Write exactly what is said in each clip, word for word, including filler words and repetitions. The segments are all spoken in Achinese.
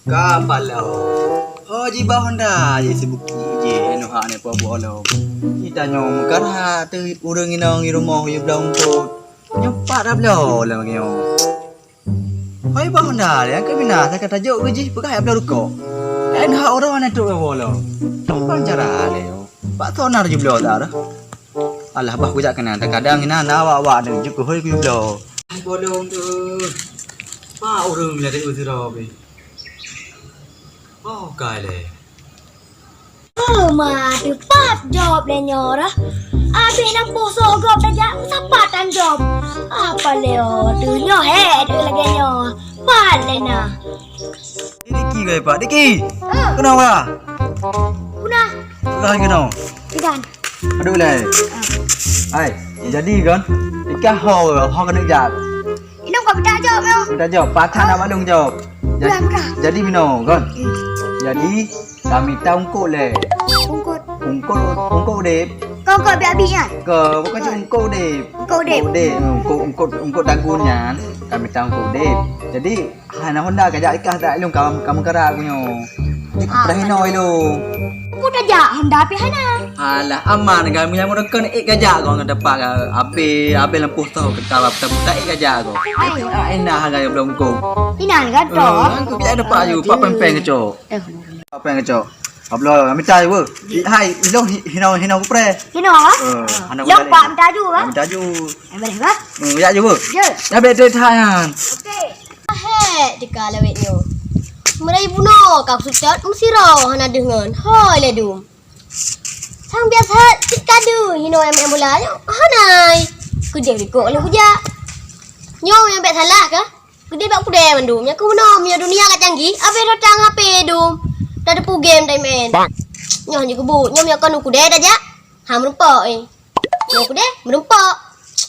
Ka paloe. Ho jibak honda jih sibukti jih, inoe hak ni peubuet lom. Kita nyoe meukarah teuh ureueng inong di rumoh yue bloe eungkôt. Nyoe pat dah bloe lom nyoe. Ho jibak honda lé, nyang keu mina, asai ka tajok keu jih, peugah jak bloe rukok. Laén hak uroe hana trok woe lom. Tukang cara lé, bak soe na jibloe dah. Alah, bah kujak keunan, teukadang inan na awak-awak nyoe jeuet keuhôi kuyue bloe. Ai bolong tu. Pak ureueng lagèe uzeura be. Oh, kai lé. Oh, ma, teupat jaweueb lé nyoe dah. Abéh na poh soe gob tajak, sapat tan jaweueb. Apa lé oh, tu nyoe hé, tu lagèe nyoe. Pat lé na. Diki gai, Pak. Diki. Ah. Keunoe ka? Puna. Lah keunoe. Idan. Aduh, lai. Ah. Hai, jadi kan? Ikah ho, ho keuneuk jak. Inong ka minta jaweueb nyoe. Minta jaweueb. Patah nak maklum jaweueb. Ja-, Mudah, mudah. Jadi minoe kan? Hmm. Jadi, ka mita eungkôt lé. Eungkôt. Eungkôt, eungkôt udép. Kau eungkôt abi-abi nyan? Ke, bukan cuma eungkôt udép. Eungkôt udép. Udép, eungkôt, eungkôt, eungkôt dagun nyan. Ka mita eungkôt udép. Jadi, hana honda kajak ikah dak ilong ka, ka meukarat aku nyoe. Jadi, ah, peurah inoe ilong. Aku tajak honda pih hana. Alah, aman kan, meunyo meureukan ék kajak kau ngon tepak ka, abéh, abéh lampôh soe ka, ka, ka ék kajak kau. Ai. Ai, nah, harga yang belum kau. Inan kan, eh, toh? Kan aku biar tepak you, pak peng-peng kecok. Eh. Pak peng kecok. Abloe, minta you, weh. Hai, ilong hi-, hino, hino kupreh. Hino, ha? Eh, hana lom kupreh. Pak minta ju, ha? Minta ju. Eh, boleh, ha? Hmm, ya ju, weh. Ya. Ya, bet deh, hai, han. Okey. Hek, deka lawét nyoe. Meurai bunoe ka kuseutôt meusiro hana deuh ngon. Hoi lé dum. Sang biasa cit kadu hino nyang main bola nyoe. Hana ai. Keudeh likot lé kujak. Nyoe nyang bèk salah kah? Keudeh bak kudeh mandum. Nyang keuh meunoe, meunyoe dunia ka canggih, abéh rotang H P dum. Tateupeu game tai main. Nyoe hana keubuet. Nyoe meunyoe kon u kudeh tajak. Ha, meurumpok, eh. Nyoe kudeh, meurumpok.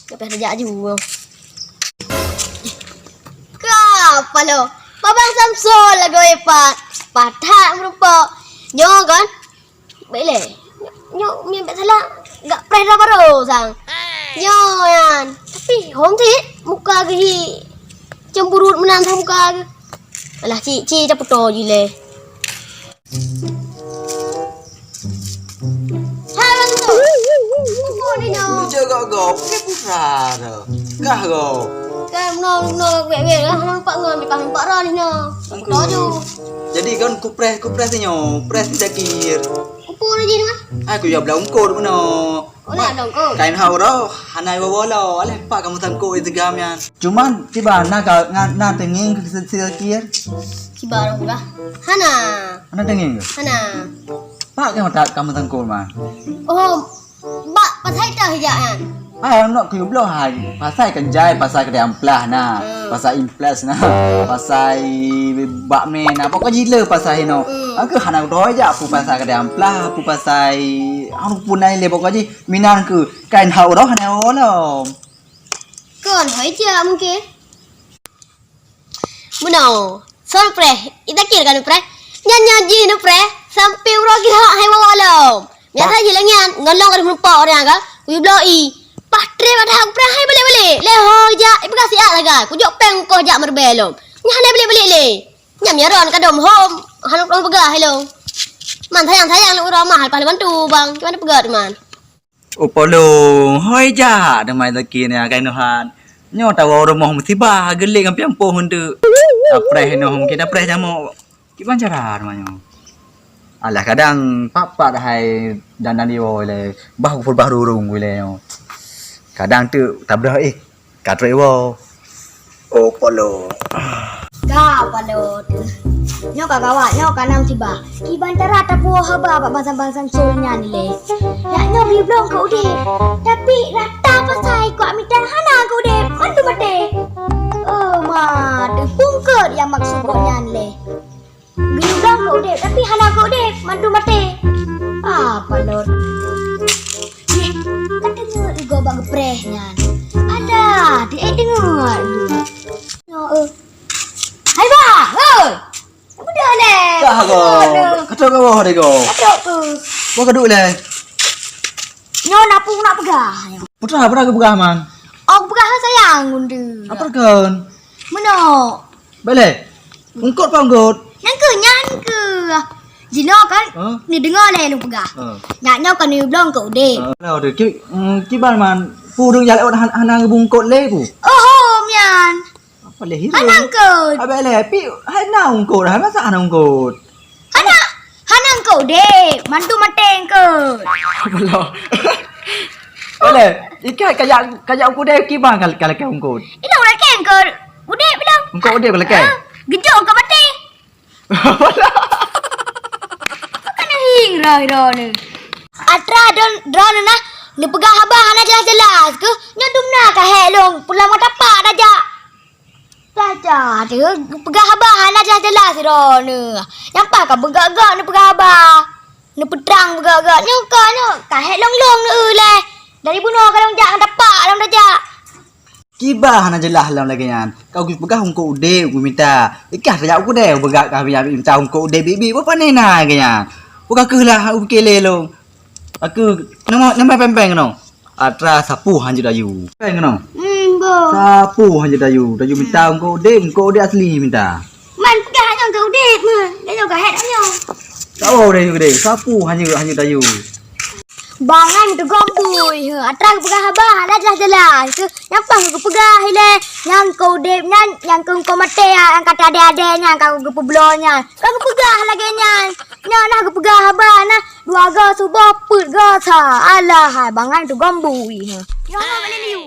Nyoe payah tajak aju. Ka paloe. Babang Samsul lagoe pat. Patat meurumpok. Nyoe kan? Bèk lé. Nyoe, nyoe bèk salah. Gak preh dah baru sang. Nyoe yan. Tapi hom cit muka geuh hi. Cemburuet meunan sang muka geuh. Alah, cik, cik, caputo ji lé. Hai, Bang Tok. Apa ni, Nyok? Ija gak-gak, pakai pulsa dah. Gah kau. Kan, no, no, wek, wek, lah, nampak ngon, nampak, nampak roh ni, no. Aku tahu tu. Jadi kan kupreh, kupreh tu, Nyok. Preh tu cakir. Apa lagi ni, Mas? Aku ya belah ungkur mana. Oh, nak ada ungkur? Kain hau roh, hana iwa wala. Alah, pak kamu sangkut di tegam yan. Cuman, tiba na ka, na, na tenging ke kecil-kecil. Kibar aku dah. Hana. Hana tenging ke? Hana. Pak kamu tak, kamu sangkut, man. Oh, bak pasai dah jak yan. Hai, anak kuyup bloh hai. Pasai kan jai, pasai kedai amplah na. Hmm. Pasai implas na. Pasai bak me na. Pokok jila pasai no. Hmm. Aku hana doa jak, aku pasai kedai amplah, aku pasai, aku punai le pokok ji. Minan ke kain hau roh na olom. Kon hoi jak mungkin. Meunoe, son preh, i takir ka neupreh. Nyan nyan jih neupreh, sampai uroe kihat hai wawa lom. Biasa jih lagèe nyan, ngon lôn ka meurumpok ureueng ka, kuyue bloe i. Pah trép adak preh hai balek-balek. Lé ho jak, ipeugah siat sagai, kujok péng koh jak meureubai lom. Nyan hana balek-balek lé. Nyan nyaron ka dom hom, hana lôn peugah hai lôn. Man sayang-sayang lôn uroe mah, leupah lôn bantu bang, kiban peugah teuma. Oh polong, hoi jak teuma laki ni akai nuhan. Nyoe tawoe rumoh musibah, geulék ngon pian poh eunteuk. Tapreh noh, mungkin tapreh jamok. Kiban cara teuma nyoe. Alah kadang pak-pak dah hai dan dan iwoe lé, bah kupeureubah rurung wee lé nyoe. Kadang teuk tabreuh eh. Ka trok iwoe. Oh, polo. Ka polo teuh. Nyoe ka gawat, nyoe ka nam sibah. Kiban cara tapuwoe haba bak bansa-bansa Samsul nyan lé. Nyak nyoe geuyue bloe keu udép. Tapi rata pasai kuak mita hana keu udép, mandum maté. Oh, ma, teuh pungkeut nyang maksud gobnyan lé. Geuyue bloe keu udép, tapi hana keu udép, mandum maté. Ah, palot. Eh, ka deungoe igoe bak geupreh nyan. Alah, di eh deungoe. Nyoe, eh. Hai, bah, hei. Beudôh lé. Kah go. Beudôh. Ka trok ka woe deh go. Ka trok tu. Boh ka duek lé. Nyoe napung nak peugah. Putra, putra geupeugah, man. Oh, geupeugah sayang, Gunde. Apa kon? Meunoe. Balek. Eungkôt panggot. Nyan keuh, nyan keuh. Jinoe kan, Hah? Neudeungoe lé lôn peugah. Hah. Nyak nyoe kan neubloe keu udeb. Hah. Lah, udeb. Ki-, mm, kiban man, peue ureueng jak lewat han-, hana geubri eungkôt lé peue? Oho, nyan. Apa lé hireuen? Hana eungkôt. Abéh lé, pi hana eungkôt, hai masa hana eungkôt? Hana, hana eungkôt udeb, mandum maté eungkôt. Alah. Alah, ikat kajak, kajak eungkôt udeb kiban kal-, kalakèe eungkôt. Ilong lakèe eungkôt udeb ilong. Eungkôt udeb kalakèe? Ah, geujok eungkôt maté. Alah. Bukan hing roh-roh ni. Atra don, droeneuh nah, neupeugah haba hana jelas-jelas keuh, nyoe dum na ka hék lôn, pulang mata pak tajak. Tajak, teuh, peugah haba hana jelas-jelas droeneuh. Nyang paih ka beugak-gak neupeugah haba. Neupeutrang beugak-gak, nyoe ka, nyoe ka hék lôn-lôn neueu lé. Dari bunoe ka lôn jak ngon tapak lôn tajak. Kiban hana jeulaih lom lagèe nyan. Ka geupeugah eungkôt udeb geumita. Ikah tajak u keudè beugat ka minta eungkôt udeb biet-biet, peue pané na lagèe nyan. Peugah keuh lah u pike lé lôn. Aku nama, nama pèng-pèng keunoe. Atra sapeue hanjeuet ayu. Pèng keunoe. Hmm, bo. Sapeue hanjeuet ayu. Ayu minta eungkôt udeb, eungkôt udeb asli minta. Man peugah nyoe eungkôt udeb meuh. Nyoe ka hèt nyoe. Tahu deh, deh. Sapeue hanjeuet, hanjeuet ayu. Bangai meuteugom bui, he, atra geupeugah haba hana jeulaih-jeulaih. Keu nyang paih geupeugah ilèe, nyang keu udeb nyan, nyang keu eungkôt maté, nyang ka teuadèe-adèe nyan, ka geupeubloe nyan. Ka geupeugah lagèe nyan. Nyan nah geupeugah haba nah, dua go suboh, peuet go sa. Alah, hai, bangai meuteugom bui, he. Nyoe hana boleh liu.